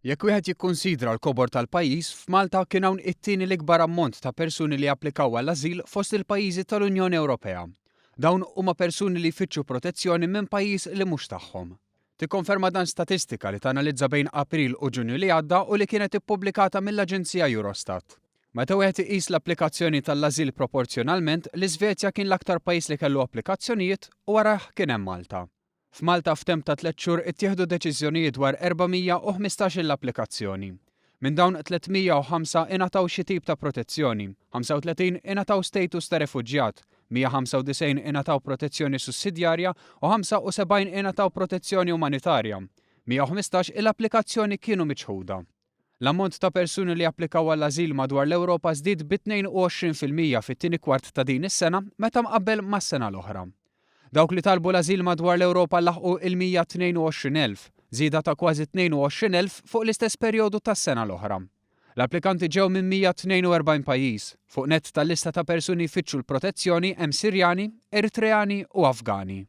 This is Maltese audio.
Jekk wieħed jikkunsidra l-kobor tal-pajjiż, f'Malta kien hawn it-tieni l-ikbar ammont ta' persuni li applikaw għall-ażil fost il-pajjiżi tal-Unjoni Ewropea. Dawn huma persuni li jfittxu protezzjoni minn pajjiż li mhux tagħhom. Tikkonferma dan statistika li tanalizza bejn April u Ġunju li għadda u li kienet ippubblikata mill-Aġenzija Eurostat. Meta wieħed iqis l-applikazzjoni tal-ażil proporzjonalment, l-Iżvezja kien l-aktar pajjiż li kellu applikazzjonijiet u warajh kien hemm Malta. F'Malta f'temp ta' tlett xhur ittieħdu deċiżjonijiet dwar 415-il applikazzjoni. Minn dawn 305 ingħataw xi tip ta' protezzjoni, 35 ingħataw status ta' refuġjat, 195 ingħataw protezzjoni sussidjarja u 75 ingħataw protezzjoni umanitarja. 115 il applikazzjoni kienu miċħuda. L-ammont ta' persuni li applikaw għall-ażil madwar l-Ewropa żdied bi 22% fit-tieni kwart ta' din is-sena meta mqabbel mas-sena l-oħra. Dawk li talbu l-ażil madwar l-Ewropa laħqu il-122,000, żieda ta' kważi 22,000 fuq l-istess perjodu tas-sena l-oħra. L-applikanti ġew minn 142 pajjiż. Fuq nett tal-lista ta' persuni jfittxu l-protezzjoni hemm Sirjani, Eritreani u Afgani.